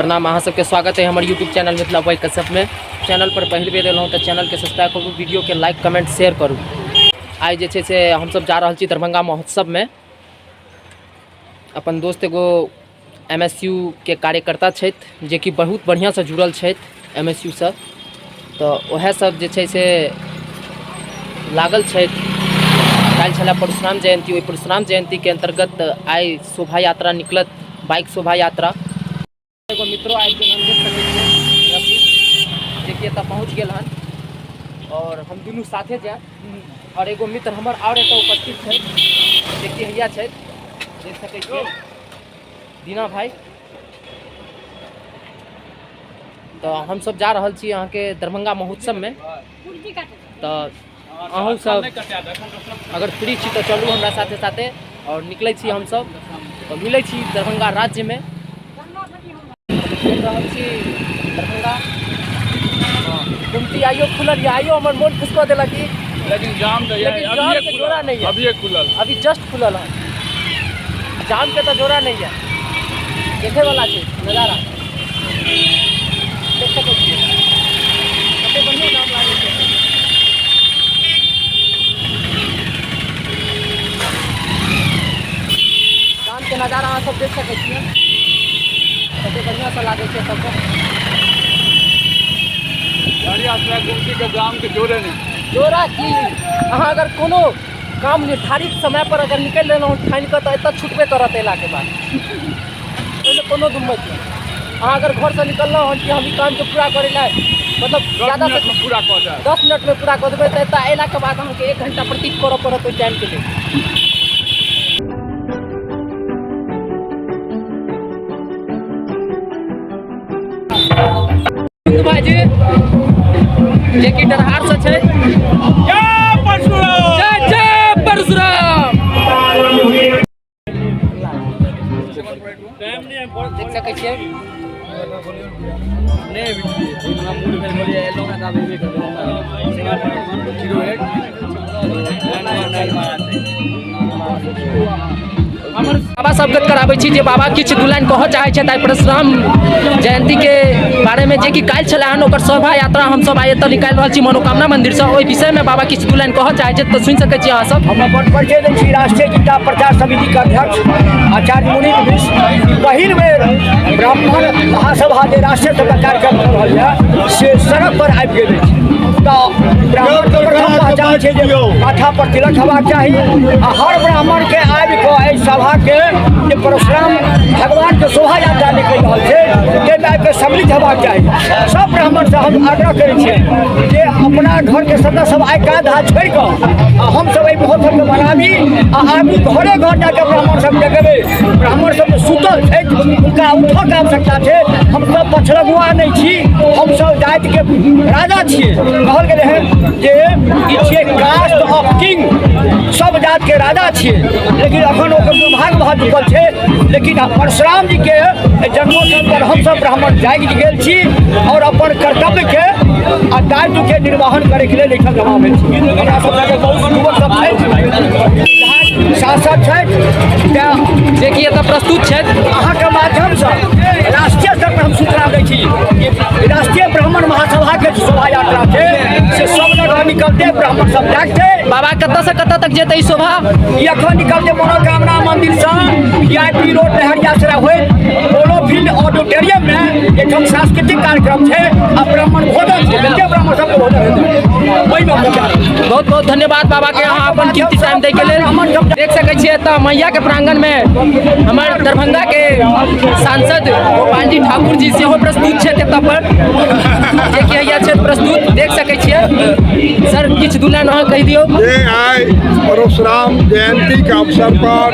प्रणाम, अहाँ सबके स्वागत है हमर YouTube channel Mithila boy Kashyap में। चैनल पर पहिल बेर एलहुँ तऽ चैनलके सब्सक्राइब करू, वीडियोके लाइक कमेंट शेयर करू। आइ जे छै से हमसब जा रहल छी दरभंगा महोत्सवमे। अपन दोस्त एगो एम एस यू के कार्यकर्ता छथि जेकि बहुत बढ़िआँसँ जुड़ल छथि एम एस यू सँ, तऽ वएह सब जे छै से लागल छथि। काल्हि छलै परशुराम जयन्ती, ओहि परशुराम जयन्तीके अन्तर्गत आइ शोभा यात्रा निकलत, बाइक शोभा यात्रा। एगो मित्रो आबि गेल हन, देख सकै छियै रफीक, जेकि एतऽ पहुँच गेल हन और हम दुनू साथे जायब। और एगो मित्र हमर आओर एतऽ उपस्थित छै जेकि हैया छथि, देख सकै छियै दीना भाई। तऽ हमसब जा रहल छी अहाँके दरभंगा महोत्सवमे, तऽ अहूँ सब अगर फ्री छी तऽ चलू हमरा साथे साथे और निकलै छी हमसब, तऽ मिलै छी दरभंगा राज्यमे। देख रहल छी दरभंगा गुमती आइयो खुलल यऽ, आइयो हमर मोन खुश कऽ देलक कि लेकिन जाम तऽ लेकिन जाम के जोड़ा नहीं है। अभिये खुलल, अभी जस्ट खुलल है, जाम के तऽ जोड़ा नहीं है। देखे वाला छै नजारा, देख सकै छियै कते बढ़िआँ जाम लागै छै। जाम के नजारा अहाँ सब देख सकै छियै, कते बढ़िआँ से लागै छै सबके। गुमती के जाम के जोड़े नहीं जोड़ा की, अहाँ अगर कोनो काम निर्धारित समय पर अगर निकलि लेलहुँ ठानि कऽ तऽ एतऽ छुटबे करत अयलाके बाद, ओहिमे कोनो दुम्मत नहि। अहाँ अगर घरसँ निकललहुँ हन कि हम ई कामके पूरा करै लए, मतलब ज्यादा से पूरा कऽ जायब, 10 मिनटमे पूरा कऽ देबै, तऽ एतऽ अयलाके बाद अहाँके 1 घंटा प्रतीक करऽ पड़त ओहि टाइमके लेल। भाईजी जे कि डरहार से छै, जय परशुराम, जय जय परशुराम। देख सकै छियै हमर बाबा सब अवगत कराबै छी जे बाबा किछु दू लाइन कहऽ चाहै छथि आइ परशुराम जयन्तीके बारेमे, जे कि काल्हि छलै हन ओकर शोभा यात्रा हमसब आइ एतऽ निकालि रहल छी मनोकामना मन्दिरसँ। ओहि विषयमे बाबा किछु दू लाइन कहऽ चाहै छथि तऽ सुनि सकै छी अहाँ सब। हम अपन परिचय दै छी, राष्ट्रीय गीता प्रचार समितिके अध्यक्ष आचार्य मुनि मिश्र। पहिल बेर ब्राह्मण महासभा जे राष्ट्रीय स्तर पर कार्यक्रम भऽ रहल यऽ से सड़क पर आबि गेल अछि। तऽ ब्राह्मणके प्रथम पहचान छै जे माथा पर तिलक हेबाक चाही आ हर ब्राह्मणके आबि कऽ एहि सभाके जे परशुराम भगवानके शोभा यात्रा निकलि रहल छै ताहिमे आबि कऽ सम्मिलित हेबाक चाही। सब ब्राह्मणसँ हम आग्रह करै छियै जे अपना घरके सदस्य सब आइ काज धाज छोड़ि कऽ आ हमसब एहि महोत्सवके मनाबी आ आगू घरे घर जाकऽ ब्राह्मण सब जगेबै। ब्राह्मण सब जे सुतल छथि हुनका उठऽके आवश्यकता छै। हमसब पछड़गुआ नहि छी, हमसब जातिके राजा छियै। कहल गेलै हँ जे ई छियै कास्ट ऑफ किंग, सब जातिके राजा छियै, लेकिन अखन ओकर दुर्भाग्य भऽ चुकल छै। लेकिन परशुराम जीके जन्मोत्सव पर हमसब ब्राह्मण जागि गेल छी और अपन कर्तव्यके आ दायित्वके निर्वहन करैके लेल एहिठाम जमा भेल छी। हमरा सब लग बहुत युवक सब छथि, सांसद छथि जे कि एतऽ प्रस्तुत छथि। अहाँके माध्यमसँ राष्ट्रीय स्तर पर हम सूचना दै छी कि राष्ट्रीय ब्राह्मण महासभाके जे शोभा यात्रा छै से सब जगह निकलते, ब्राह्मण सब जागतै। बाबा कतऽ से कतऽ तक जेतै ई शोभा? ई अखन निकलतै मनोकामना मंदिरसँ वीआईपी रोड लहरियासराय होइत पोलो फील्ड ऑडिटोरियम में एकठाम सांस्कृतिक कार्यक्रम छै आ ब्राह्मण भोजन छै, जते ब्राह्मण सबके भोजन हेतै ओहिमे पहुँचा रहल छी। बहुत बहुत धन्यवाद बाबा के, अहाँ अपन कीमती टाइम दै के लेल। देख सकै छियै एतऽ मैया के प्रांगण में हमर दरभंगा के सांसद गोपाल जी ठाकुर जी सेहो प्रस्तुत छथि एतऽ पर, जे कि हैया छथि प्रस्तुत, देख सकै छियै। सर किछु दू लाइन अहाँ कहि दियौ। जे आइ परशुराम जयंती के अवसर पर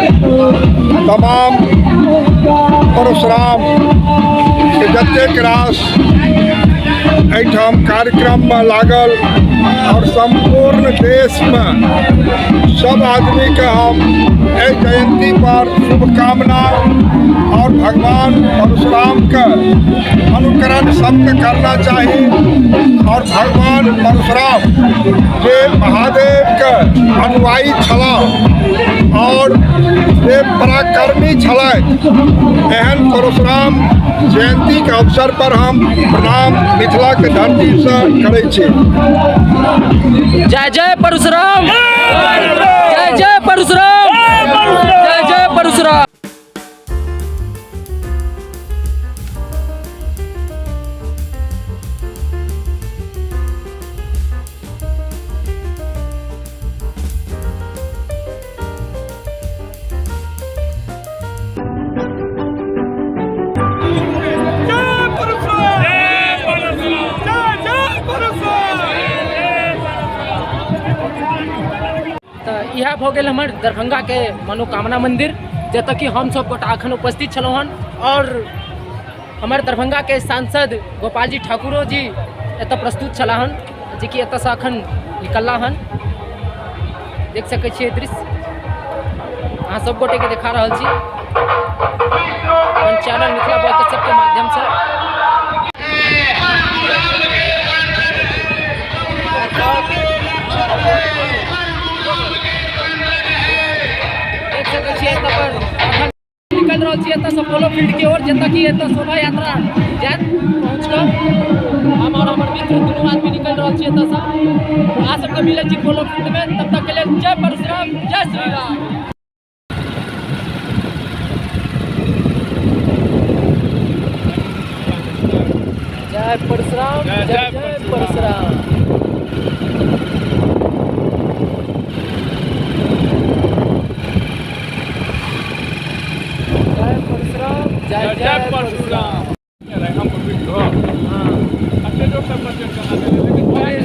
तमाम परशुराम के जतेक रास एहिठाम कार्यक्रममे लागल और सम्पूर्ण देशमे सब आदमीके हम एहि जयंती पर शुभकामना और भगवान परशुरामके अनुकरण सबके करना चाही। और भगवान परशुराम जे महादेवके अनुयायी छलाह आओर जे पराक्रमी छलथि, एहन परशुराम जयन्तीके अवसर पर हम प्रणाम मिथिलाके धरतीसँ करै छी। जय जय परशुराम, जय जय परशुराम, जय जय परशुराम। तऽ इएह भऽ गेल हमर दरभंगाके मनोकामना मन्दिर, जतऽ कि हमसभ गोटा एखन उपस्थित छलहुँ हन। आओर हमर दरभंगाके सांसद गोपालजी ठाकुरो जी एतऽ प्रस्तुत छलाह हन, जेकि एतऽसँ एखन निकलला हन। देख सकै छियै दृश्य, अहाँ सब गोटेके देखा रहल छी अपन चैनल मिथिला बॉय कश्यपके माध्यमसँ। देख सकै छियै एतऽ पर एखन निकलि रहल छी एतऽसँ पोलो फील्डके ओर, जतऽ कि एतऽ शोभा यात्रा जायत पहुँच कऽ। हम आओर हमर मित्र दुनू आदमी निकलि रहल छी एतऽसँ। अहाँ सबके मिलै छी पोलो फील्डमे, तब तकके लेल जय परशुराम, जय श्री राम। जय परशुराम, जय जय परशुराम। जय परशुराम, जय जय परशुराम।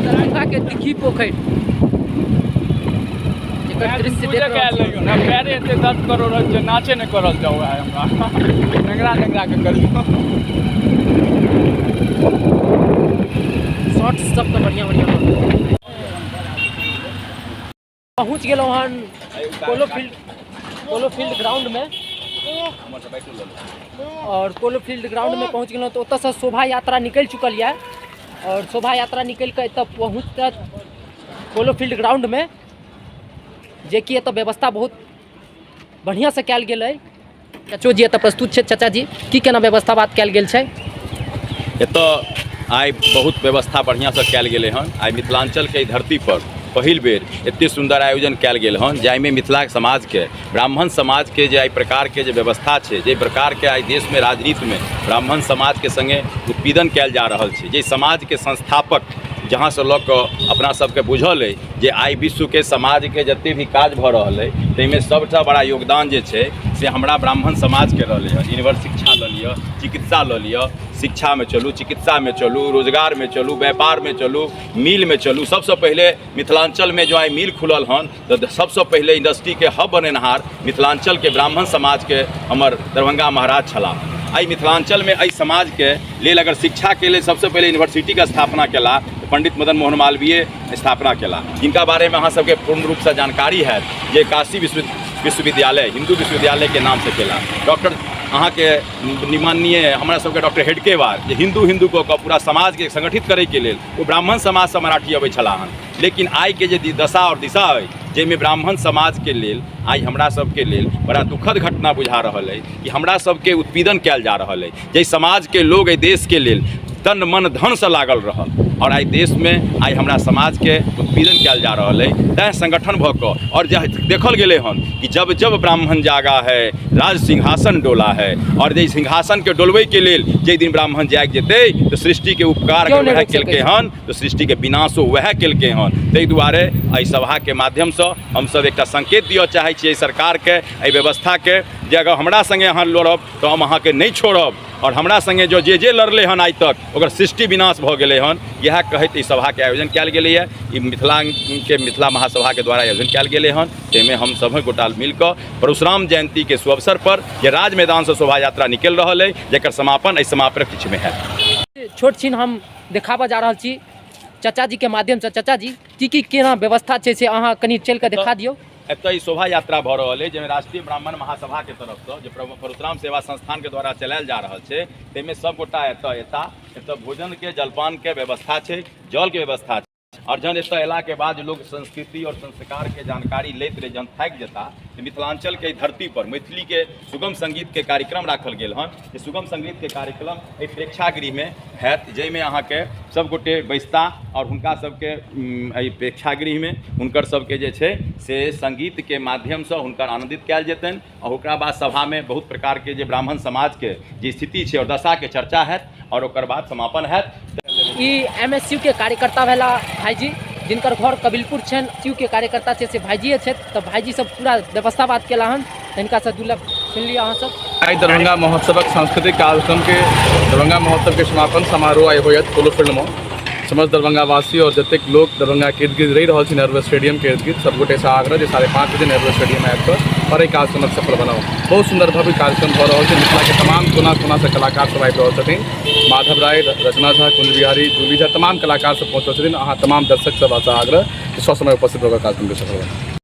दरभंगा के दिघी पोखरि जेकर दृश्य देख रहल छी। पैरे एते दर्द करो रहल छै, नाचे नहि करल जाउ आइ हमरा, नेंगरा नेंगरा के करियौ। शॉर्ट्स सब तऽ बढ़िया बढ़िया। पहुँच गेलहुँ हन पोलो फील्ड ग्राउंडमे, और पोलो फील्ड ग्राउंडमे पहुँच गेलहुँ तऽ ओतऽसँ शोभा यात्रा निकलि चुकल यऽ। और शोभा यात्रा निकलि कऽ एतऽ पहुँचत पोलो फील्ड ग्राउंडमे, जेकि एतऽ व्यवस्था बहुत बढ़िआँसँ कयल गेल अइ। चचो जी एतऽ प्रस्तुत छै। चचा जी, की केना व्यवस्था बात कयल गेल छै एतऽ? आइ बहुत व्यवस्था बढ़िआँसँ कयल गेलै हन। आइ मिथिलाञ्चलके एहि धरतीपर पहिल बेर एतेक सुन्दर आयोजन कयल गेल हन, जाहिमे मिथिला समाजके, ब्राह्मण समाजके जे एहि प्रकारके जे व्यवस्था छै, जाहि प्रकारके आइ देशमे राजनीतिमे ब्राह्मण समाजके सङ्गे उत्पीड़न कयल जा रहल छै, जाहि समाजके संस्थापक जहाँसँ लऽ कऽ अपना सबके बुझल अइ जे आइ विश्वके समाजके जतेक भी काज भऽ रहल अइ ताहिमे सबसँ बड़ा योगदान जे छै से हमरा ब्राह्मण समाजके रहलै हँ। यूनिवर्स शिक्षा लऽ लिअ, चिकित्सा लऽ लिअ, शिक्षामे चलू, चिकित्सामे चलू, रोजगारमे चलू, व्यापारमे चलू, मिलमे चलू, सबसँ पहिले मिथिलाञ्चलमे जो आइ मिल खुलल हन तऽ सबसँ पहिले इंडस्ट्रीके हब बनेनहार मिथिलाञ्चलके ब्राह्मण समाजके हमर दरभंगा महाराज छलाह। एहि मिथिलाञ्चलमे एहि समाजके लेल अगर शिक्षाके लेल सबसँ पहिले यूनिवर्सिटीके स्थापना केला तऽ पंडित मदन मोहन मालवीय स्थापना केला, जिनका बारेमे अहाँ सबके पूर्ण रूपसँ जानकारी हैत जे काशी विश्वविद्यालय हिन्दू विश्वविद्यालयके नामसँ केला। डॉक्टर अहाँके माननीय हमरा सबके डॉक्टर हेडकेवार जे हिन्दू हिन्दू कऽ कऽ पूरा समाजके संगठित करैके लेल ओ ब्राह्मण समाजसँ मराठी अबै छलाह हन। लेकिन आइके जे दशा आओर दिशा अइ, जाहिमे ब्राह्मण समाजके लेल आइ हमरा सबके लेल बड़ा दुखद घटना बुझा रहल अइ कि हमरा सबके उत्पीड़न कयल जा रहल अइ, जाहि समाजके लोग एहि देशके लेल तन मन धनसँ लागल रहल, आओर आइ देशमे आइ हमरा समाजके उत्पीड़न कयल जा रहल अइ। तैँ संगठन भऽ कऽ आओर जे देखल गेलै हन कि जब जब ब्राह्मण जागा है राज सिंहासन डोला है, आओर जाहि सिंहासनके डोलबैके लेल जाहि दिन ब्राह्मण जागि जेतै तऽ सृष्टिके उपकार अगर वएह केलकै हन तऽ सृष्टिके विनाशो वएह केलकै हन। ताहि दुआरे एहि सभाके माध्यमसँ हमसभ एकटा संकेत दिअ चाहै छियै सरकारके, एहि व्यवस्थाके, जे अगर हमरा सङ्गे अहाँ लड़ब तऽ हम अहाँके नहि छोड़ब, आओर हमरा सङ्गे जो जे जे लड़लै हन आइ तक ओकर सृष्टि विनाश भऽ गेलै हन। इएह कहैत ई सभाके आयोजन कयल गेलैए। ई मिथिलाके मिथिला महासभाके द्वारा आयोजन कयल गेलै हन, ताहिमे हम सभ गोटा मिलकऽ परशुराम जयन्तीके सुअवसर पर जे राज मैदानसँ शोभा यात्रा निकलि रहल अइ, जकर समापन एहि समापनक किछुमे हैत। छोट छिन हम देखाबऽ जा रहल छी चचा जी के माध्यमसँ। चचा जी, की की केना व्यवस्था छै से अहाँ कनि चलि कऽ देखा दियौ। एतऽ ई शोभा यात्रा भऽ रहल अछि, जाहिमे राष्ट्रीय ब्राह्मण महासभाके तरफसँ जे परशुराम सेवा संस्थानके द्वारा चलायल जा रहल छै, ताहिमे सब गोटा एतऽ एता। एतऽ भोजनके जलपानके व्यवस्था छै, जलके व्यवस्था छै। आओर जहन एतऽ अयलाके बाद लोक संस्कृति आओर संस्कारके जानकारी लैत रहै, जहन थाकि जेता तऽ मिथिलाञ्चलके एहि धरतीपर मैथिलीके सुगम सङ्गीतके कार्यक्रम राखल गेल हन। जे सुगम सङ्गीतके कार्यक्रम एहि प्रेक्षागृहमे हैत, जाहिमे अहाँके सब गोटे बैसता आओर हुनका सबके एहि प्रेक्षागृहमे हुनकर सबके जे छै से सङ्गीतके माध्यमसँ हुनकर आनन्दित कयल जेतनि। आओर ओकरा बाद सभामे बहुत प्रकारके जे ब्राह्मण समाजके जे स्थिति छै और दशाके चर्चा हैत और ओकर बाद समापन हैत। ई एमएसयू के कार्यकर्ता भेला भाईजी, जिनकर घर कबिलपुर छनि। यू के कार्यकर्ता छै से भाईजीए छथि, तऽ भाईजी सब पूरा व्यवस्था बात केला हन, हिनका से दू लफ्ज सुनि लिअ अहाँ सब। आइ दरभंगा महोत्सवक सांस्कृतिक कार्यक्रम के दरभंगा महोत्सव के समापन समारोह आइ होयत पोलो फील्ड में। समस्त दरभंगावासी और जतेक लोग दरभंगा के इर्द गिर्द रहि रहल छी, नेहरू स्टेडियम के इर्द गिर्द, सब गोटे से आग्रह जे 5:30 बजे नेहरू स्टेडियम आबि कऽ और एहि कार्यक्रमक सफल बनाउ। बहुत सुंदर भव्य कार्यक्रम भऽ रहल छै। मिथिला के तमाम कोना कोना से कलाकार सब आबि रहल छथिन। माधव राय, रचना झा, कुंज बिहारी, जूली झा, तमाम कलाकार सब पहुँचल छथिन। अहाँ तमाम दर्शक सब से आग्रह कि ससमय उपस्थित भऽ कऽ कार्यक्रम के सफल बनाउ।